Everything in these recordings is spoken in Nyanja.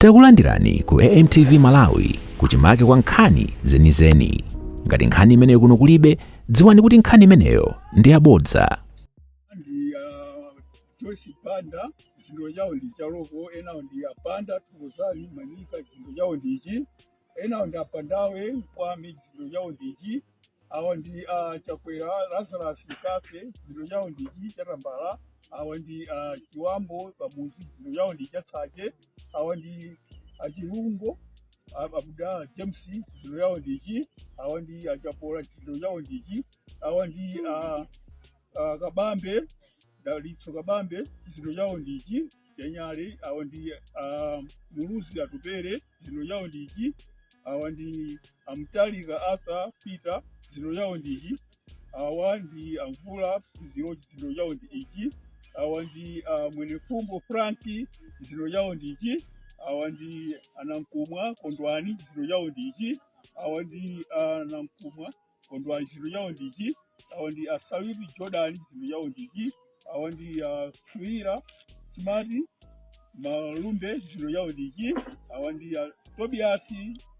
Takulandirani ku AMTV Malawi kuchimake kwa nkhani zenizeni. Ngati nkhani imeneyo kuno kulibe, dziwani kuti nkhani imeneyo ndi yabodza. Ndi Joyce Banda, chizindikiro chawo ndi chaloko. Enawo ndi Apanda Thokozani Manika, chizindikiro chawo ndi ichi. Enawo ndi Apandawe Nkwame, chizindikiro chawo ndi ichi. Awa ndi Chakwera Lazarus Mkafe, chizindikiro chawo ndi ichi chatambala. Awa ndi Chiwambo Kamuzu, chizindikiro chawo ndi chatsache. Awa ndi Achilungo Abuda James, chizindikiro chawo ndi ichi. Awa ndi Achapola, chizindikiro chawo ndi ichi. Awa ndi Kabambe Dalitso Kabambe, chizindikiro chawo ndi ichi chanyale. Awa ndi Muluzi Atupere, chizindikiro chawo ndi ichi. Awa ndi Amtalika Arthur Peter, chizindikiro chawo ndi ichi. Awa ndi Amvula Phunziro, chizindikiro chawo ndi ichi. Awa ndi Mwenefumbo Frank, chizindikiro chawo ndi ichi. Awa ndi Anamkumwa Kondwani, chizindikiro chawo ndi ichi. Awa ndi Anamkumwa Kondwani, chizindikiro chawo ndi ichi. Awa ndi Asawiti Jordan, chizindikiro chawo ndi ichi. Awa ndi Fuira Smart Malumbe, chizindikiro chawo ndi ichi. Awa ndi Tobias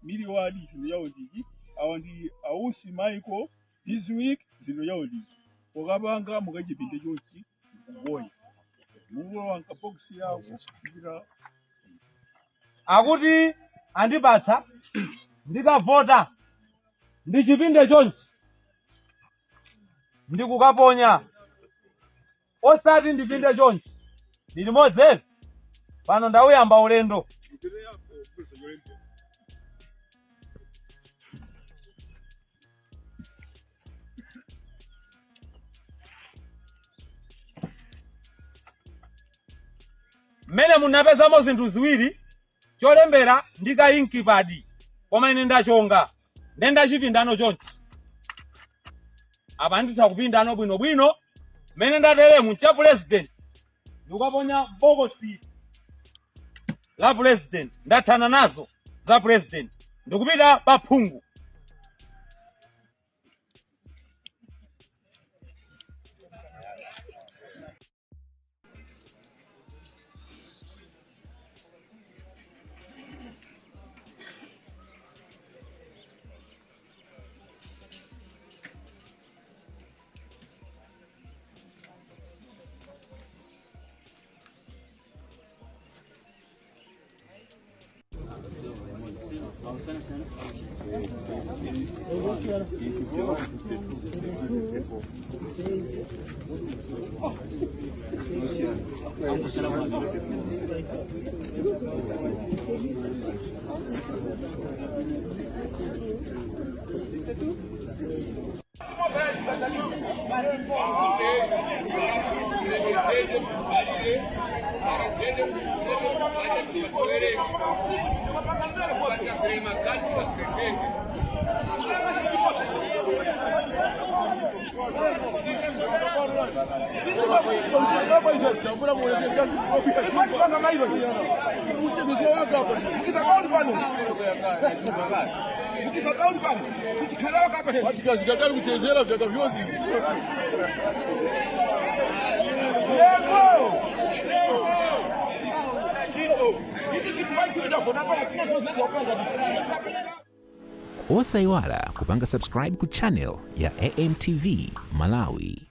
Miliwadi, chizindikiro chawo ndi ichi. Awa ndi Ausi Michael Bizwick, chizindikiro chawo ndi ichi. Pokapanga mukachipinde chonchi kugonya mukulowa mkabokisi yako kupita. Akuti andipatsa ndikavota ndichipinde chonchi ndikukaponya, osati ndipinde chonchi. Ndi limodzi eti? Pano ndawuyamba ulendo. Mmene munapezamo zinthu ziwiri, cholembera ndi ka ink pad, koma ine ndachonga nde ndachipindano chonchi. Apa nditha kupindano bwinobwino. Mmene ndateremu cha president, ndikukaponya bokosi la president. Ndathana nazo za president, ndikupita pa phungu. Zikakali kuchezera vyaka vyozi. Osayiwala kupanga subscribe ku channel ya AMTV Malawi.